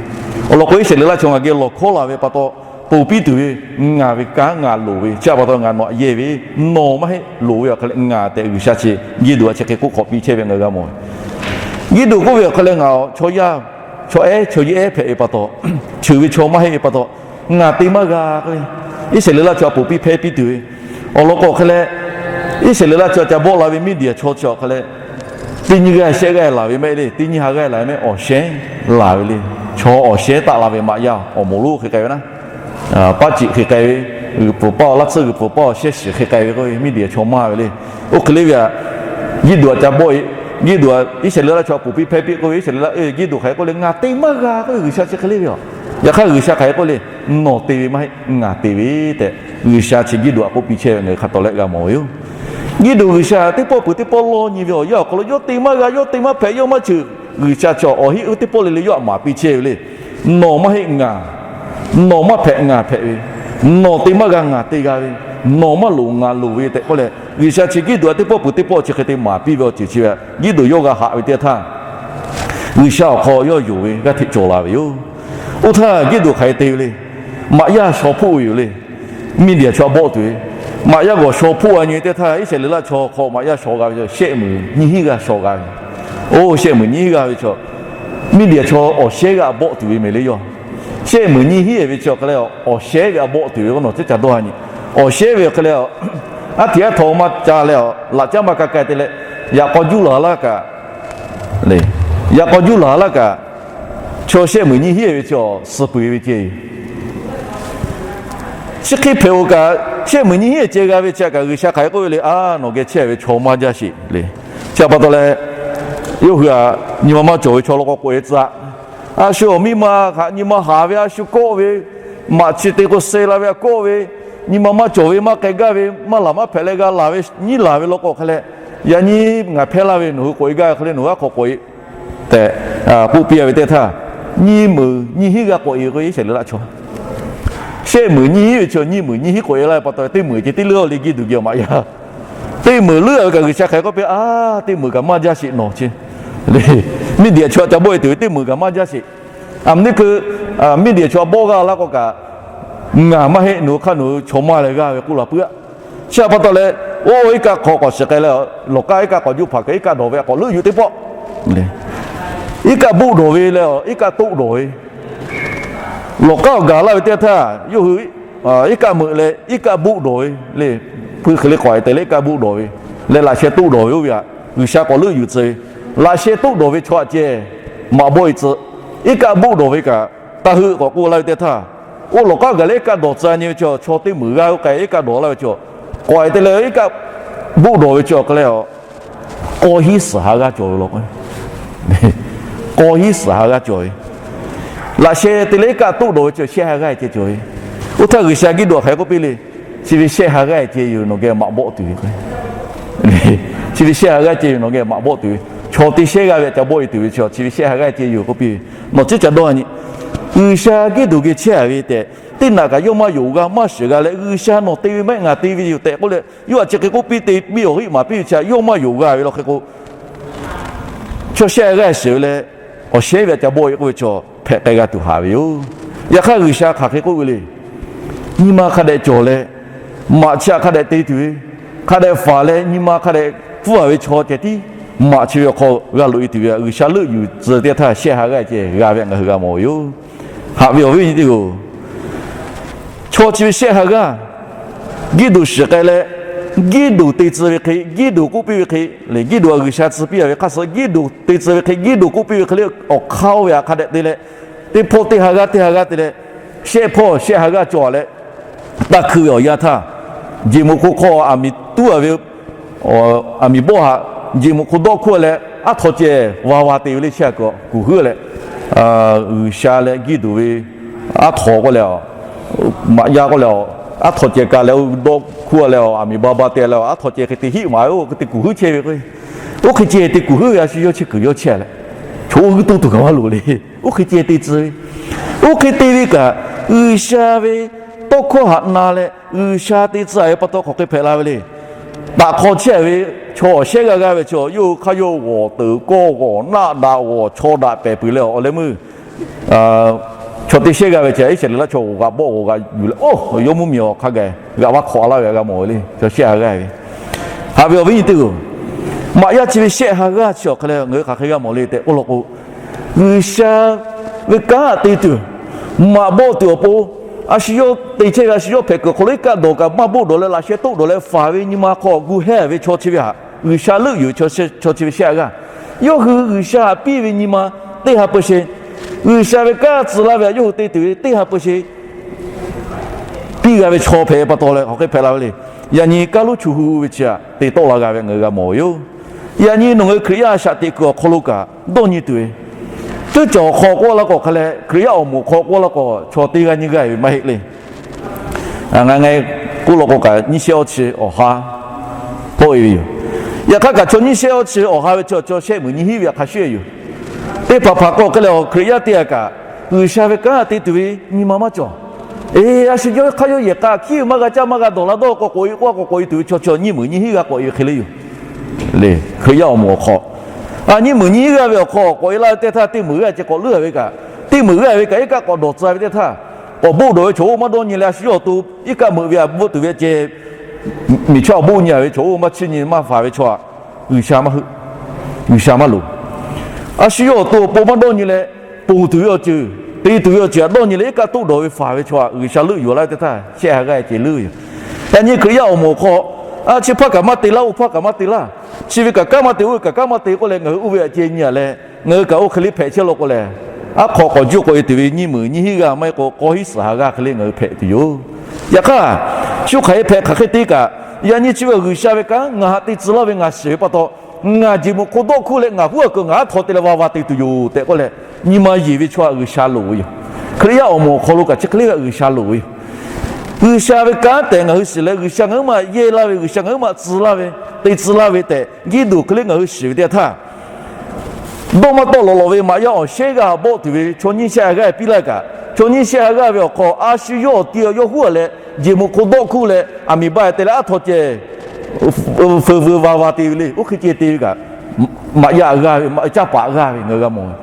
awˬ lawn k'o Iˉsaˍreˍlaˆ chaw ngaˬ geh lawˬ hkawˉ la ve pa taw, ponˬ piˇ tuˬ ve ngaˬ ve kanˉ ngaˬ loˍ ve chi htaꞈ pa taw ngaˬ nawˬ htaꞈ yehˇ ve, nawˬ maˇ heˆ, loˍ ve awˬ hk'e leh ngaˬ tehꞈ G'uiˬsha chi G'uiˬ doˬ chi hk'e k'oˆ hk'awꞈ piˇ chehˇ ve ngaˬ hui g'a mawˬ ve. G'uiˬ doˬ k'oˆ ve awˬ hk'e leh ngaˬ chaw yaˇ, chaw ehˉ chaw yaˇ ehˉ hpehꞈ ve pa taw, cheuˬ ve chaw maˇ heˆ ve pa taw, ngaˬ te maˇ g'a k'o, Iˉsaˍreˍlaˆ chaw htaꞈ ponˬ piˇ hpehˇ piˇ tuˬ ve awˬ lawn k'o hk'e leh, Iˉsaˍreˍlaˆ chaw htaꞈ ca bawˆ la ve Miˇdiˍaˍ chaw chi awˬ hk'e leh, teˇ nyiˇ g'aˇ shehˆ g'aˇ laˬ ve mehˆ le, teˇ nyiˇ ha g'aˇ laˬ ve mehˆ awˬ shehˉ laˬ ve le. Chaw awˬ shehˉ taˆ la ve maꞈ yaˇ awˬ moˍ lonˉ hk'e k'ai ve naˉ, paˉ ciꞈ hk'e k'ai ve, g'uiˬ pfuhˍ paˇ awˬ laˇ tsuhˇ g'uiˬ pfuhˍ paˇ awˬ shehˉ shiˍ hk'e k'ai ve k'o, Miˇdiˍaˍ chaw maˇ ve le. Oˇ hk'e le ve htaꞈ G'uiˬ doˬ htaꞈ ca bawˆ e Giˇduꞈ Iˉsaˍreˍlaˆ chaw ponˬ piˇ hpehˇ piˇ k'oˆ ve, Iˉsaˍreˍlaˆ, Giˇduꞈ hk'aˬ hk'e k'oˆ le, Ngaˬ te maˇ g'a k'oˆ ve, G'uiˬsha chi hk'e le ve yoˬ. Yaꞈ hk'aˇ G'uiˬsha hk'aˬ hk'e k'oˆ le, Nawˬ te ve maˇ heˆ, ngaˬ te ve tehꞈ, G'uiˬsha chi Giˇduꞈ htaꞈ k'oˆ piˇ chehˇ ve ngaˬ hui hk'a tawˍ lehˆ g'a mawˬ ve yoˬ. Giˇduꞈ G'uiˬsha teˇ pawˆ peuˬ teˇ pawˆ lawˇ nyi ve awˬ yanˇ awˬ hk'aw lo, yawˇ te maˇ g'a, yawˇ te maˇ hpehꞈ, yawˇ maˇ ceuˬ, G'uiˬsha chi awˬ heˆ teˇ pawˆ le le yawˇ htaꞈ maˍ piˇ chehˇ ve le. Nawˬ maˇ heˆ ngaˬ, nawˬ maˇ hpehꞈ ngaˬ hpehꞈ ve, nawˬ te maˇ g'a ngaˬ te g'a ve, nawˬ maˇ loˍ ngaˬ loˍ ve tehꞈ k'oˆ leh, G'uiˬsha chi Giˇduꞈ teˇ pawˆ peuˬ teˇ pawˆ chi hk'e te maˍ piˇ ve awˬ ceuˬ chi ve, Giˇduꞈ yawˇ g'a haꞈ ve teˇ htaˇ, G'uiˬsha awˬ hk'aw yawˇ yonˍ ve g'aˇ hteꞈ cawˬ la ve yoˬ. Oˇ htaˇ Giˇduꞈ hk'aˬ hk'e te ve le. Maꞈ yaˇ shaw hpoˆ ve yoˬ le. Miˇdiˍaˍ chaw bawˆ tuˬ ve, maꞈ yaˇ g'awˬ shaw hpoˆ a nyi teˇ htaˇ, Iˉsaˍreˍlaˆ chaw hk'aw maꞈ yaˇ shaw g'a ve, shehˆ meunˍ nyiˇ hinˉ g'aˇ shaw g'a ve. Oˇ shehˆ meunˍ nyiˇ hinˉ g'aˇ ve chaw, Miˇdiˍaˍ chaw awˬ shehˉ g'aˇ bawˆ tuˬ ve mehˍ le yoˬ. Shehˆ meunˍ nyiˇ hinˉ ve chi awˬ hk'e leh, awˬ shehˉ ve a bawˆ tuˬ ve k'o, nawˬ ceˇ ca dawˇ a nyi. Awˬ shehˉ ve awˬ hk'e leh, aˉ htiꞈ aˉ htaw maˇ ca leh, laꞈ caˉ maˇ ka k'ai te leh, yaꞈ k'aw juˇ laˬ laˇ kaꞈ, yaꞈ k'aw juˇ laˬ laˇ kaꞈ, chaw shehˆ meunˍ nyiˇ hinˉ ve chi awˬ suh peuˬ ve ceh. Chi hk'e hpehꞈ-oˬ kaꞈ, shehˆ meunˍ nyiˇ hinˉ ceh g'a ve chi htaꞈ kaꞈ G'uiˬsha hk'aˬ hk'e k'oˆ ve le, A, nawˬ geh chehˇ ve chaw maˇ jaˇ sheˍ le. Chi htaꞈ pa taw leh, yawˇ hui htaꞈ nyi ma maˇ cawˬ ve chaw law k'o k'oꞈ-e tcuh-a. A shu awˬ miˇ ma htaꞈ nyi ma haˍ ve, a shu kawˆ ve, maꞈ chi te k'o suh la ve a kawˆ ve, nyi ma maˇ cawˬ ve, maˇ k'ai gaˇ ve, maˇ laˬ maˇ hpehꞈ leh g'a laˬ ve, nyiˉ laˬ ve law k'o hk'e leh, yaꞈ nyi ngaˬ hpehˇ laˇ ve nawˬ hui k'oꞈ-e gaˇ ve hk'e le, nawˬ hui aˉ hk'aw k'oꞈ-e tehꞈ k'oˆ piˇ ve teˇ htaˇ, nyiˇ meunˍ nyiˇ hinˉ g'aˇ k'oꞈ-e k'o, Iˉsaˍreˍlaˆ chaw shehˆ meunˍ nyiˇ hinˉ ve chi nyiˇ meunˍ nyiˇ hinˉ k'oꞈ-e laˇ ve pa taw, teˇ meunˍ ceh tiˉ leuˉ le Giˇduꞈ geh awˬ maꞈ yaˇ. Teˇ meunˍ leuˉ ve kaꞈ G'uiˬsha hk'aˬ hk'e k'oˆ piˇ, A, teˇ meunˍ kaꞈ maˇ jaˇ sheˍ nawˬ chi. Miˇdiˍaˍ chaw ca bawˆ-e tuˬ ve teˇ meunˍ kaꞈ maˇ jaˇ sheˍ. A, Miˇdiˍaˍ chaw bawˆ g'aˇ laˇ k'o kaꞈ, ngaˬ maˇ heˆ, nawˬ hui hk'aˇ nawˬ hui chaw maˇ leh g'aˇ ve k'oˆ la puiˉ-a. Chi htaꞈ pa taw leh, oˇ iˉ kaˆ hk'aw k'awꞈ shiˍ k'ai leh, lawˬ k'aˉ iˉ kaˆ k'awꞈ juˇ hpaˍ kaꞈ iˉ kaˆ dawˬ ve a k'awꞈ leuˆ yuˬ teˇ pawˆ, iˉ kaˆ buˆ dawˬ ve leh, iˉ kaˆ toˆ dawˬ ve, lawˬ k'aˉ awˬ gaˬ laˇ ve teˇ htaˇ, yawˇ hui iˉ kaˆ meuꞈ leh iˉ kaˆ buˆ dawˬ ve le. Hpu hk'e le k'awꞈ-e te leh iˉ kaˆ buˆ dawˬ ve leh laꞈ sheh toˆ dawˬ ve oˇ ve htaꞈ G'uiˬsha k'awꞈ leuˆ yuˬ tcuh ve, laꞈ sheh toˆ dawˬ ve chaw htaꞈ ceh maꞈ bawˆ-e tcuh. Iˉ kaˆ buˆ dawˬ ve kaꞈ, taˇ heuˆ k'awꞈ k'oˆ laˇ ve teˇ htaˇ, oˇ lawˬ k'aˉ gaˬ leh iˉ kaˆ dawˬ tcuh nyi ve chi, chaw teˇ meunˍ g'aˇ oˇ k'ai iˉ kaˆ dawˬ laˇ ve chi, k'awꞈ-e te leh iˉ kaˆ buˆ dawˬ ve chi awˬ hk'e leh, k'aw hiˉ suhˍ ha g'aˇ cawˬ ve law k'o, k'aw hiˉ suhˍ ha g'aˇ cawˬ ve, laꞈ sheh te leh iˉ kaˆ toˆ dawˬ ve chi shehˆ ha g'aˇ ceh cawˬ ve. Oˇ htaˇ G'uiˬsha Giˇduꞈ hk'aˬ hk'e k'oˆ piˇ le, chi ve shehˆ ha g'aˇ ceh yoˬ nawˬ geh maꞈ bawˆ tuˬ ve k'o, chi ve shehˆ ha g'aˇ ceh yoˬ nawˬ geh maꞈ bawˆ tuˬ ve, chaw teˇ shehˉ g'aˇ ve ca bawˆ-e tuˬ ve chi, chi ve shehˆ ha g'aˇ ceh yoˬ k'oˆ piˇ ve. Nawˬ ceˇ ca dawˇ a nyi. G'uiˬsha Giˇduꞈ geh chehˇ-a ve tehꞈ, teˇ naꞈ kaꞈ yawˇ maˇ yonˍ g'a, maˇ shiˍ g'a leh, G'uiˬsha nawˬ te ve maˇ heˆ ngaˬ te ve yoˬ tehꞈ k'oˆ leh, yawˇ htaꞈ chi hk'e k'oˆ piˇ te piˇ awˬ hiˆ maˍ piˇ ve chi htaꞈ yawˇ maˇ yonˍ g'a ve law hk'e k'o, chaw shehˆ ha g'aˇ shiˍ ve leh, awˬ shehˉ ve ca bawˆ-e k'oˆ ve chaw hpehꞈ k'ai g'a tuˬ haꞈ ve yoˬ. Yaꞈ hk'aˇ G'uiˬsha hk'aˬ hk'e k'oˆ ve le. Nyi ma hk'a dehꞈ cawˬ leh, maꞈ chi htaꞈ hk'a dehꞈ te tuˬ ve, hk'a dehꞈ faˍ leh nyi ma hk'a dehꞈ pfuhˇ-a ve chaw ceh tiˉ maꞈ chi ve awˬ hk'aw g'a loꞈ-e tuˬ ve G'uiˬsha leuˆ yuˬ tcuh teˇ htaˇ shehˆ ha g'aˇ ceh g'a ve ngaˬ hui g'a mawˬ ve yoˬ. Haꞈ ve awˬ viˉ awˬ nyi teˇ hpaˍ-oˬ, chaw chi ve shehˆ ha g'aˇ Giˇduꞈ shiˍ k'ai leh, Giˇduꞈ te tcuh ve hk'e, Giˇduꞈ k'oˆ piˇ ve hk'e le, Giˇduꞈ htaꞈ G'uiˬsha tcuh piˇ-a ve hk'aˇ suh, Giˇduꞈ te tcuh ve hk'e, Giˇduꞈ k'oˆ piˇ ve hk'e le awˬ hk'aˇ oˇ ve htaꞈ hk'a dehꞈ te leh, teˇ hpawˇ teˇ ha g'aˇ teˇ ha g'aˇ te leh, shehˆ hpawˇ shehˆ ha g'aˇ cawˬ leh, taˇ hkui ve awˬ yanˇ htaˇ, jeꞈ muꞈ hk'o hk'aw aˬ miˍ tuˉ-a ve, aˬ miˍ bawˆ htaꞈ jeꞈ muꞈ hk'o dawˆ hkuˇ leh aˉ htaw ceh va va te ve le chi htaꞈ kuˬ huiˉ leh, G'uiˬsha leh Giˇduꞈ ve aˉ htaw k'oˆ leh, maꞈ yaˇ k'oˆ leh, aˉ htaw ceh ka leh dawˆ hkuˇ leh aˬ miˍ ba ba te leh aˉ htaw ceh hk'e te hiˆ maˍ ve oˇ hk'e te kuˬ huiˉ chehˇ ve k'o, oˇ hk'e ceh te kuˬ huiˉ ve a shu yawˇ chehˇ kuiˬ yawˇ chehˇ leh, chaw oˇ g'uiˇ toˇ tuˬ kaꞈ maˇ loˍ le. Oˇ hk'e ceh te tcuh ve, oˇ hk'e te ve kaꞈ, G'uiˬsha ve tawˇ hkawˇ htaꞈ na leh G'uiˬsha te tcuh-a ve pa taw hk'aˬ hk'e hpehꞈ la ve le. Taꞈ hk'aw chehˇ ve chaw awˬ shehˉ g'aˇ g'aˇ ve chaw, yawˇ hui hk'aˇ yawˇ g'awˬ teuˍ kawˇ g'awˬ naˆ daꞈ g'awˬ chaw daꞈ pehˍ peuˬ leh awˬ leh meuˇ chaw teˇ shehˉ g'aˇ ve chi Iˉsaˍreˍlaˆ chaw g'awˬ g'aꞈ bawˆ g'awˬ g'aꞈ yuˬ leh, oˇ yawˇ mvuhˇmiˬ awˬ hk'a gaˬ g'aꞈ vaˇ hk'awꞈ laˇ ve g'a mawˬ ve le. Chaw shehˆ ha g'aˇ ve, haꞈ ve awˬ viˉ nyi teˇ hpaˍ-oˬ, maꞈ yaˇ chi ve shehˆ ha g'aˇ chi awˬ hk'e leh ngaˬ hui hk'aˬ hk'e g'a mawˬ le tehꞈ k'oˆ law k'o, G'uiˬsha ve kanˉ te tuˬ, maꞈ bawˆ tuˬ awˬ pon, a shu yawˇ te chehˇ ve a shu yawˇ hpehꞈ kuiˬ awˬ hk'aw lo iˉ kaˆ dawˬ kaꞈ maˇ bawˆ dawˬ leh laꞈ sheh toˆ dawˬ leh faˍ ve nyi ma hk'aw gu hehˇ ve chaw chi ve htaꞈ G'uiˬsha leuˆ yuˬ ve chaw chi ve shehˆ ha g'aˇ. Yawˇ hui G'uiˬsha htaꞈ piˇ ve nyi ma teˇ ha peu sheˍ, G'uiˬsha ve kanˉ tcuh laˇ ve htaꞈ yawˇ hui te tuˬ ve teˇ ha peu sheˍ piˇ g'a ve chaw hpehꞈ pa taw leh hk'aˬ hk'e hpehꞈ la ve le. Yaꞈ nyi kaˉ lonˉ chu hui ve chi htaꞈ te tawˆ la g'a ve ngaˬ hui g'a mawˬ ve yoˬ. Yaꞈ nyi nawˬ ngaˬ hui Hkriꞈ yaˇ shaꞈ teꞈ kuiˬ awˬ hk'aw lo kaꞈ dawˇ nyi tuˬ ve, ceuˇ caˬ awˬ hk'aw k'oˆ laˇ k'o hk'a leh, Hkriꞈ yaˇ awˬ moˍ awˬ hk'aw k'oˆ laˇ k'o, chaw teˇ g'aˇ nyiˇ g'aˇ ve maˇ heˆ le. Ngaˬ ngaˬ k'oˆ law k'o kaꞈ, nyiˇ shehˆ awˇ chi awˬ ha tawˆ e ve yoˬ. Yaꞈ hk'aˇ kaꞈ, chaw nyiˇ shehˆ awˇ chi awˬ ha ve chi awˬ chaw shehˆ meunˍ nyiˇ hinˉ ve htaꞈ hk'a shuˍ e yoˬ. Teˇ hpaˍ hpaˍ k'o hk'e leh, Hkriꞈ yaˇ teˇ g'aˇ kaꞈ, G'uiˬsha ve kanˉ te tuˬ ve nyi ma maˇ cawˬ. Eˬ, a shu yawˇ hk'aˇ yawˇ yehˬ k'a hkiˉ maˇ g'a caˇ maˇ g'a dawˬ la dawˇ k'o, k'oꞈ e k'oˆ k'o, k'oꞈ e tuˬ ve chaw chi nyiˇ meunˍ nyiˇ hinˉ g'a k'oꞈ e ve hk'e le yoˬ. Le, Hkriꞈ yaˇ awˬ moˍ awˬ hk'aw, a, nyiˇ meunˍ nyiˇ hinˉ g'aˇ ve awˬ hk'aw k'oꞈ e laˇ ve teˇ htaˇ, teˇ meunˍ g'aˇ ceh k'awꞈ leuˉ ve kaꞈ, teˇ meunˍ g'aˇ ve kaꞈ iˉ kaˆ k'awꞈ dawˬ tcuh ve teˇ htaˇ, k'awꞈ boˆ dawˬ ve chaw oˇ maˇ dawˇ nyi leh, a shu yawˇ awˬ to iˉ kaˆ meuꞈ ve htaꞈ bvuhˆ tuˬ ve ceh, miˬ chaˇ awˬ boˆ nyi a ve chaw oˇ maˇ chiˇ nyi maˇ faˍ ve chaw htaꞈ G'uiˬsha maˇ heuˆ, G'uiˬsha maˇ loˍ. A shu yawˇ awˬ to awˬ pon maˇ dawˇ nyi leh, ponˬ tuˬ ve awˬ ceuˬ, te tuˬ ve awˬ ceuˬ htaꞈ dawˇ nyi leh, iˉ kaˆ toˆ dawˬ ve faˍ ve chaw htaꞈ G'uiˬsha leuˆ yuˬ laˇ ve teˇ htaˇ, shehˆ ha g'aˇ ceh leuˉ yoˬ. Yaꞈ nyi Hkriꞈ yaˇ awˬ moˍ awˬ hk'aw, a, chi hpaˇ kaꞈ maˇ te laˇ, oˇ hpaˇ kaꞈ maˇ te laˇ, chi ve kaꞈ kanˉ maˇ te, oˇ ve kaꞈ kanˉ maˇ te k'oˆ leh, ngaˬ hui oˇ ve htaꞈ ceh nyi a leh, ngaˬ hui kaꞈ oˇ hk'e le hpehꞈ chehˇ law k'o lehˬ, aˉ hk'aw k'awꞈ juˇ k'oꞈ e tuˬ ve nyiˇ meunˍ nyiˇ hinˉ g'aˇ maˇ heˆ k'o, k'awˇ hinˉ suhˍ ha g'aˇ hk'e le ngaˬ hui hpehꞈ tuˬ yoˬ. Yaꞈ hk'aˇ, shu hk'aˬ hk'e hpehꞈ hk'aˬ hk'e te kaꞈ, yaꞈ nyi chi ve G'uiˬsha ve kanˉ ngaˬ htaꞈ te tcuh laˇ ve ngaˬ shiˍ ve pa taw, ngaˬ jeˬ meuꞈ hk'o dawˆ hkuˇ leh ngaˬ huˉ a kuiˬ ngaˬ aˉ htaw te leh va va te tuˬ yoˬ tehꞈ k'oˆ leh, nyi ma yeˬ ve chaw htaꞈ G'uiˬsha loˍ ve yoˬ. Hkriꞈ yaˇ awˬ moˍ awˬ hk'aw lo kaꞈ chi hk'e le ve htaꞈ G'uiˬsha loˍ ve yoˬ. G'uiˬsha ve kanˉ tehꞈ ngaˬ hui shiˍ leh, G'uiˬsha ngaˬ huiˉ ma yehˇ laˇ ve, G'uiˬsha ngaˬ huiˉ ma tcuh laˇ ve, te tcuh laˇ ve tehꞈ Giˇdeˍonˍ hk'e le ngaˬ hui shiˍ ve teˇ htaˇ, dawˇ maˇ tawˆ lawꞈ lawꞈ ve maꞈ yaˇ awˬ shehˉ g'aˇ bawˆ tuˬ ve chaw nyiˇ shehˆ ha g'aˇ piˇ laˇ kaꞈ, chaw nyiˇ shehˆ ha g'aˇ ve awˬ hk'aw a shu yawˇ awˬ ti yawˇ huˉ a leh, jeˬ meuꞈ hk'o dawˆ hkuˇ leh aˬ miˍ baˆ te leh aˉ htaw ceh feu veu va va te ve le. Oˇ hk'e ceh te ve kaꞈ, maꞈ yaˇ g'aˇ ve, maꞈ caˇ paˍ g'aˇ ve ngaˬ hui g'a mawˬ ve.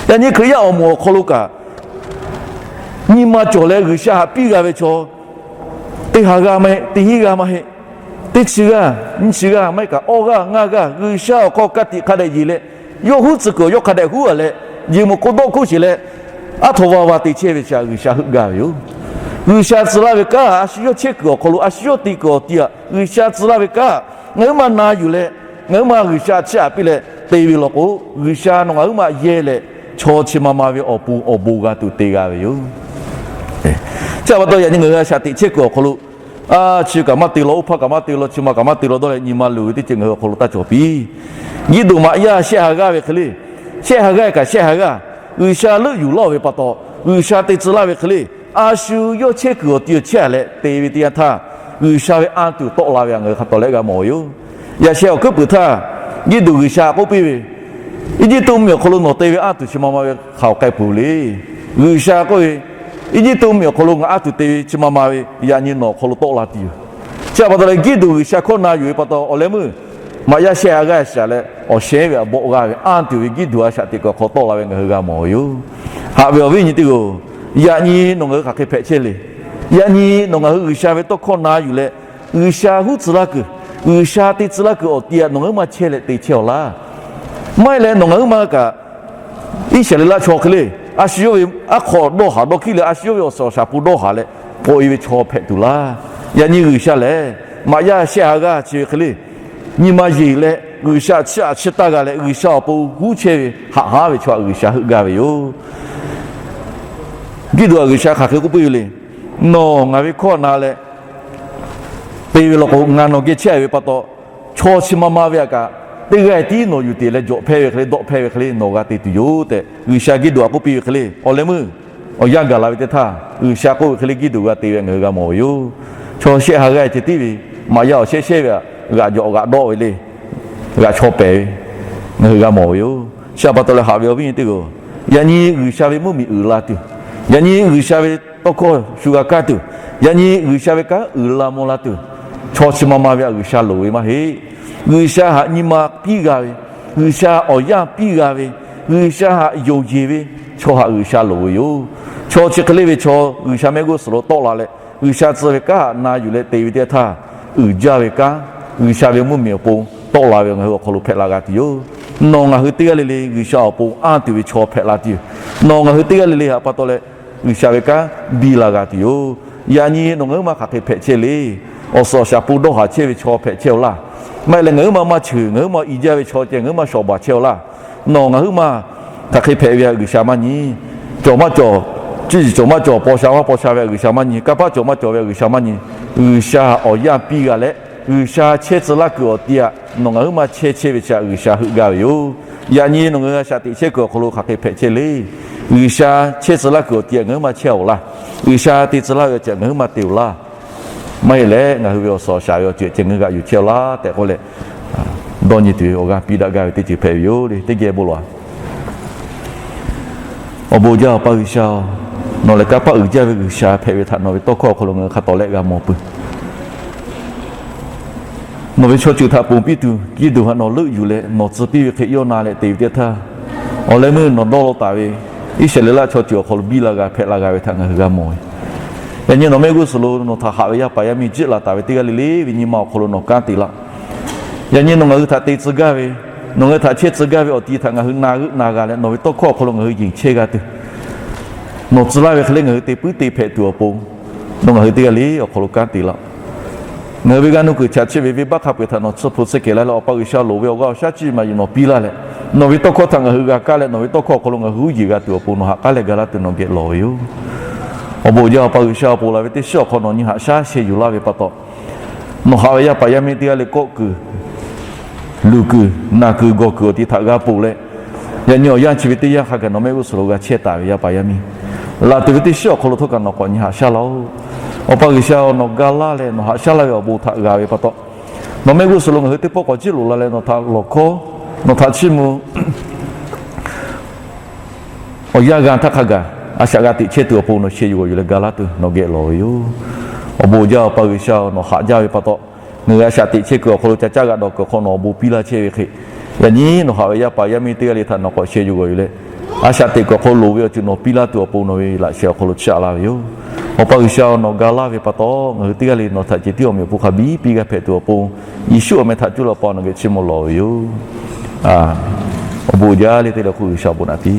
Yaꞈ nyi Hkriꞈ yaˇ awˬ moˍ awˬ hk'aw lo kaꞈ, nyi ma cawˬ leh G'uiˬsha htaꞈ piˇ g'a ve chaw, teˇ ha g'aˇ maˇ heˆ, teˇ hinˉ g'aˇ maˇ heˆ, teˇ chi g'aˇ, nyiˇ chi g'aˇ maˇ heˆ kaꞈ, awˇ g'aˇ ngaˇ g'aˇ G'uiˬsha awˬ hk'aw ka tiꞈ hk'a dehꞈ yeˬ leh, yawˇ huˉ tcuh kuiˬ yawˇ hk'a dehꞈ huˉ a leh, jeˬ meuꞈ hk'o dawˆ hkuˇ sheˍ leh, aˉ htaw va va te chehˇ ve chi htaꞈ G'uiˬsha heuˆ gaˇ ve yoˬ. G'uiˬsha tcuh laˇ ve kanˉ a shu yawˇ chehˇ kuiˬ awˬ hk'aw lo, a shu yawˇ te kuiˬ awˬ ti htaꞈ G'uiˬsha tcuh laˇ ve kanˉ ngaˬ huiˉ ma na yuˬ leh, ngaˬ huiˉ ma G'uiˬsha chiˇ aꞈ piˇ leh te ve law k'o, G'uiˬsha nawˬ ngaˬ huiˉ ma yehˇ leh, chaw chi ma ma ve awˬ pon awˬ bon g'a tuˬ te g'a ve yoˬ. Chi pa taw yaꞈ nyi ngaˬ hui a shaꞈ teꞈ chehˇ kuiˬ awˬ hk'aw lo, a, chi kaꞈ maˇ te law, oˇ hpaˇ kaꞈ maˇ te law, chi ma kaꞈ maˇ te law dawˇ leh nyi ma luˬ ve teˇ ceuˬ ngaˬ hui awˬ hk'aw lo taˇ cawˬ piˇ. Giˇdeˍonˍ maꞈ yaˇ shehˆ ha g'aˇ ve hk'e le, shehˆ ha g'aˇ kaꞈ shehˆ ha g'aˇ G'uiˬsha leuˆ yuˬ lawˇ ve pa taw, G'uiˬsha te tcuh laˇ ve hk'e le, a shu yawˇ chehˇ kuiˬ awˬ ti awˬ chehˇ a leh te ve teˇ yanˇ htaˇ, G'uiˬsha ve anˇ tuˬ tawˆ la ve htaꞈ ngaˬ hui hk'a tawˍ lehˆ g'a mawˬ ve yoˬ. Yaꞈ sheh awˬ hkuiˉ puiˍ htaˇ, Giˇdeˍonˍ G'uiˬsha k'oˆ piˇ ve, Eˇjiˇtuꞈ mvuhˇmiˬ awˬ hk'aw lo nawˬ te ve anˇ tuˬ chi ma ma ve hk'aˬ k'ai peuˬ le. G'uiˬsha k'oˆ ve, Eˇjiˇtuꞈ mvuhˇmiˬ awˬ hk'aw lo ngaˬ anˇ tuˬ te ve chi ma ma ve yaꞈ nyi nawˬ awˬ hk'aw lo tawˆ la tuˬ yoˬ. Chi pa taw leh Giˇdeˍonˍ G'uiˬsha hkawˇ na yuˬ ve pa taw awˬ leh meuˇ maꞈ yaˇ shehˆ ha g'aˇ shaˍ leh awˬ shehˉ ve htaꞈ bawˆ g'a ve anˇ tuˬ ve Giˇdeˍonˍ a shaꞈ teꞈ kuiˬ awˬ hk'aw tawˆ la ve ngaˬ hui g'a mawˬ ve yoˬ. Haꞈ ve awˬ viˉ nyi teˇ g'aˇ-oˬ, yaꞈ nyi nawˬ ngaˬ hui hk'aˬ hk'e hpehꞈ chehˇ le. Yaꞈ nyi nawˬ ngaˬ hui G'uiˬsha ve tawˇ hkawˇ na yuˬ leh, G'uiˬsha huˉ tcuh laˇ kuiˬ, G'uiˬsha te tcuh laˇ kuiˬ awˬ ti htaꞈ nawˬ ngaˬ huiˉ ma chehˇ leh te chehˇ-aw laˇ. Maˇ heˆ leh nawˬ ngaˬ huiˉ ma kaꞈ Iˉsaˍreˍlaˆ chaw hk'e le, a shu yawˇ ve aˉ hk'aw dawˇ haˍ dawˇ hkiˉ leh a shu yawˇ ve awˬ suhˍ awˬ shaˍ hpu dawˇ haˍ leh k'oꞈ e ve chaw hpehꞈ tuˬ laˇ. Yaꞈ nyi G'uiˬsha lehˬ, maꞈ yaˇ shehˆ ha g'aˇ chi ve hk'e le, nyi ma yeˬ leh G'uiˬsha chiˇ aꞈ chiˇ taˇ g'a leh G'uiˬsha awˬ pon huˉ chehˇ ve haꞈ haˉ ve chaw htaꞈ G'uiˬsha heuˆ gaˇ ve yoˬ. Giˇdeˍonˍ htaꞈ G'uiˬsha hk'aˬ hk'e k'oˆ piˇ ve le. Nawˬ ngaˬ ve hkawˇ na leh te ve law k'o, ngaˬ nawˬ geh chehˇ ve pa taw, chaw chi ma ma ve htaꞈ kaꞈ teˇ g'aˇ tiˉ nawˬ yuˬ te leh jawꞈ hpehˇ ve hk'e le, dawˆ hpehˇ ve hk'e le nawˬ g'a te tuˬ yoˬ tehꞈ G'uiˬsha Giˇdeˍonˍ htaꞈ k'oˆ piˇ ve hk'e le, awˬ leh meuˇ awˬ yanˇ gaˬ la ve teˇ htaˇ G'uiˬsha k'oˆ ve hk'e le Giˇdeˍonˍ g'a te ve ngaˬ hui g'a mawˬ ve yoˬ. Chaw shehˆ ha g'aˇ ceh tiˉ ve maꞈ yaˇ awˬ shehˆ shehˆ ve htaꞈ g'aꞈ jawꞈ g'aꞈ dawˆ ve le, g'aꞈ chaw pehˍ ve ngaˬ hui g'a mawˬ ve yoˬ. Chi pa taw leh haꞈ ve awˬ viˉ nyi teˇ g'aˇ-oˬ, yaꞈ nyi G'uiˬsha ve mvuhˇmiˬ uiˍ la tuˬ, yaꞈ nyi G'uiˬsha ve tawˇ hkawˇ shu g'a kaˇ tuˬ, yaꞈ nyi G'uiˬsha ve kanˉ uiˍ la mvuh la tuˬ, chaw chi ma ma ve htaꞈ G'uiˬsha loˍ ve maˇ heˆ. G'uiˬsha htaꞈ nyi ma piˇ g'a ve, G'uiˬsha awˬ yanˇ piˇ g'a ve, G'uiˬsha htaꞈ yonˍ yeˬ ve chaw htaꞈ G'uiˬsha loˍ ve yoˬ. Chaw chi hk'e le ve chaw G'uiˬsha mehˆ g'uˇ suhˍ lo tawˆ la leh G'uiˬsha tcuh ve kanˉ htaꞈ na yuˬ leh te ve teˇ htaˇ, uiˍ jaˇ ve kanˉ G'uiˬsha ve mvuhˇmiˬ awˬ pon tawˆ la ve ngaˬ hui awˬ hk'aw lo hpehꞈ la g'a tuˬ yoˬ. Nawˬ ngaˬ hui teˇ g'aˇ le le G'uiˬsha awˬ pon anˇ tuˬ ve chaw hpehꞈ la tuˬ yoˬ. Nawˬ ngaˬ hui teˇ g'aˇ le le htaꞈ pa taw leh G'uiˬsha ve kanˉ biˇ la g'a tuˬ yoˬ. Yaꞈ nyi nawˬ ngaˬ huiˉ ma hk'aˬ hk'e hpehꞈ chehˇ le. Awˬ suhˍ awˬ shaˍ pun dawˇ haˍ chehˇ ve chaw hpehꞈ chehˇ-aw laˇ. Maˇ heˆ leh ngaˬ huiˉ ma maˇ cheuˬ, ngaˬ huiˉ ma i jaˇ ve chaw ceh ngaˬ huiˉ ma shawˍ baˬ chehˇ-aw laˇ. Nawˬ ngaˬ huiˉ ma hk'aˬ hk'e hpehꞈ ve htaꞈ G'uiˬsha maˇ nyi. Cawˬ maˇ cawˬ, cuˇ yiˍ cawˬ maˇ cawˬ, paw sha maˇ paw sha ve htaꞈ G'uiˬsha maˇ nyi. Kanˇ paˆ cawˬ maˇ cawˬ ve htaꞈ G'uiˬsha maˇ nyi. G'uiˬsha awˬ yanˇ piˇ g'a leh G'uiˬsha chehˇ tcuh laˇ kuiˬ awˬ ti aꞈ nawˬ ngaˬ huiˉ ma chehˇ chehˇ ve chi htaꞈ G'uiˬsha heuˆ gaˇ ve yoˬ. Yaꞈ nyi nawˬ ngaˬ hui a shaꞈ teꞈ chehˇ kuiˬ awˬ hk'aw lo hk'aˬ hk'e hpehꞈ chehˇ le. G'uiˬsha chehˇ tcuh laˇ kuiˬ awˬ ti aꞈ ngaˬ huiˉ ma chehˇ-oˬ laˇ. G'uiˬsha te tcuh laˇ ve awˬ ceuˬ ngaˬ huiˉ ma te-oˬ laˇ. Maˇ heˆ leh ngaˬ hui ve awˬ suhˍ awˬ shaˍ ve awˬ ceuˬ ceh ngaˬ hui g'aꞈ yuˬ chehˇ-oˬ laˇ tehꞈ k'oˆ leh, dawˇ nyi tuˬ ve awˬ g'aˇ piˇ daꞈ gaˇ ve teˇ ceuˬ hpehꞈ ve yoˬ le. Teˇ geh bon lawˬ-a. Awˬ bon jaˇ Awˬ pa G'uiˬsha-oˬ, nawˬ lehˬ kanˇ paˆ uiˍ jaˇ ve G'uiˬsha hpehꞈ ve htaꞈ nawˬ ve tawˇ hkawˇ awˬ hk'aw lo ngaˬ hui hk'a tawˍ lehˆ g'a mawˬ peuˬ. Nawˬ ve chaw ceuˬ htaꞈ ponˬ piˇ tuˬ, Giˇdeˍonˍ htaꞈ nawˬ leuˆ yuˬ leh nawˬ tcuh piˇ ve hk'e yawˇ na leh te ve teˇ htaˇ, awˬ leh meuˇ nawˬ dawˇ law taˍ ve Iˉsaˍreˍlaˆ chaw ceuˬ awˬ hk'aw lo biˇ la g'a hpehꞈ la g'a ve htaꞈ ngaˬ hui g'a mawˬ ve. Yaꞈ nyi nawˬ mehˆ g'uˇ suhˍ lo nawˬ htaꞈ haꞈ ve yaˇ paˍ yaˇ miˇ jiˆ la taˍ ve teˇ g'aˇ le le ve nyi ma awˬ hk'aw lo nawˬ kanˉ te laˇ. Yaꞈ nyi nawˬ ngaˬ hui htaꞈ te tcuh gaˇ ve, nawˬ ngaˬ hui htaꞈ chehˇ tcuh gaˇ ve awˬ ti htaꞈ ngaˬ hui na g'euˆ na g'a leh nawˬ ve tawˇ hkawˇ awˬ hk'aw lo ngaˬ hui yeˬ chehˇ g'a tuˬ, nawˬ tcuh laˇ ve hk'e le ngaˬ hui te puiˉ te hpehꞈ tuˬ awˬ pon, nawˬ ngaˬ hui teˇ g'aˇ le awˬ hk'aw lo kanˉ te laˇ. Ngaˬ hui ve g'aˇ nuˇ kuiˬ chaꞈ chiˇ ve venˇbaˆ hk'a peu-eˬ htaꞈ nawˬ tsuhˇ hpu tsuhˇ kehˬ laˇ leh Awˬ pa G'uiˬsha loˍ ve awˬ g'aˇ awˬ shaˉ chiˇ maˬ yuˬ nawˬ piˇ laˇ leh, nawˬ ve tawˇ hkawˇ htaꞈ ngaˬ hui g'a kaˇ leh nawˬ ve tawˇ hkawˇ awˬ hk'aw lo ngaˬ hui uˉ yeˬ g'a tuˬ awˬ pon nawˬ haꞈ k'aˉ leh ga laˇ tuˬ nawˬ geh lawˬ ve yoˬ. Awˬ bon jaˇ Awˬ pa G'uiˬsha, awˬ pon laˬ ve teˇ shiˉ awˬ hk'aw nawˬ nyi haꞈ shaˉ sheh yuˬ laˇ ve pa taw, nawˬ haꞈ ve yaˇ paˍ yaˇ miˇ teˇ g'aˇ le kawˆ kuiˬ, luˬ kuiˬ, naˬ kuiˬ, gawˬ kuiˬ awˬ ti htaꞈ g'a ponˬ leh, yaꞈ nyi awˬ yanˇ chi ve teˇ yanˇ hk'a gaˬ nawˬ mehˆ g'uˇ suhˍ lo g'a chehˇ taˍ ve yaˇ paˍ yaˇ miˇ laˬ tuˬ ve teˇ shiˉ awˬ hk'aw lo htawˇ kaꞈ nawˬ k'awꞈ nyi haꞈ shaˉ laˇ-oˆ. Awˬ pa G'uiˬsha-oˬ, nawˬ ga laˇ leh nawˬ haꞈ shaˉ laˇ ve awˬ bon htaꞈ g'a ve pa taw, nawˬ mehˆ g'uˇ suhˍ lo ngaˬ hui teˇ pawˆ k'awꞈ jiˇ loꞈ la leh nawˬ htaꞈ lawˬ hkawˇ, nawˬ htaꞈ chiˇ mvuh awˬ yanˇ g'a htaˇ hk'a gaˬ a shaꞈ g'a teꞈ chehˇ tuˬ awˬ pon nawˬ sheh yuˬ g'awˬ yuˬ leh ga laˇ tuˬ nawˬ geh lawˬ ve yoˬ. Awˬ bon jaˇ Awˬ pa G'uiˬsha-oˬ, nawˬ haꞈ jaˇ ve pa taw, ngaˬ hui a shaꞈ teꞈ chehˇ kuiˬ awˬ hk'aw lo ca caˇ g'a dawˬ kuiˬ awˬ hk'aw nawˬ awˬ bon piˇ laˇ chehˇ ve hk'e, yaꞈ nyi nawˬ haꞈ ve yaˇ paˍ yaˇ miˇ teˇ g'aˇ le htaꞈ nawˬ k'awꞈ sheh yuˬ g'awˬ yuˬ leh, a shaꞈ teꞈ kuiˬ awˬ hk'aw loˍ ve awˬ ceuˬ nawˬ piˇ laˇ tuˬ awˬ pon nawˬ ve laꞈ sheh awˬ hk'aw lo chiˇ aꞈ laˇ ve yoˬ. Awˬ pa G'uiˬsha-oˬ, nawˬ ga laˇ ve pa taw ngaˬ hui teˇ g'aˇ le nawˬ htaꞈ ceh tiˉ awˬ meꞈ awˬ hponˇ hk'a biˇ piˇ g'a hpehꞈ tuˬ awˬ pon, Yeˍsuˆ awˬ meh htaꞈ cuˇ leh Awˬ pa nawˬ geh chiˇ mvuh lawˬ ve yoˬ. Awˬ bon jaˇ le teˇ le hk'oˆ G'uiˬsha awˬ bon naꞈ piˇ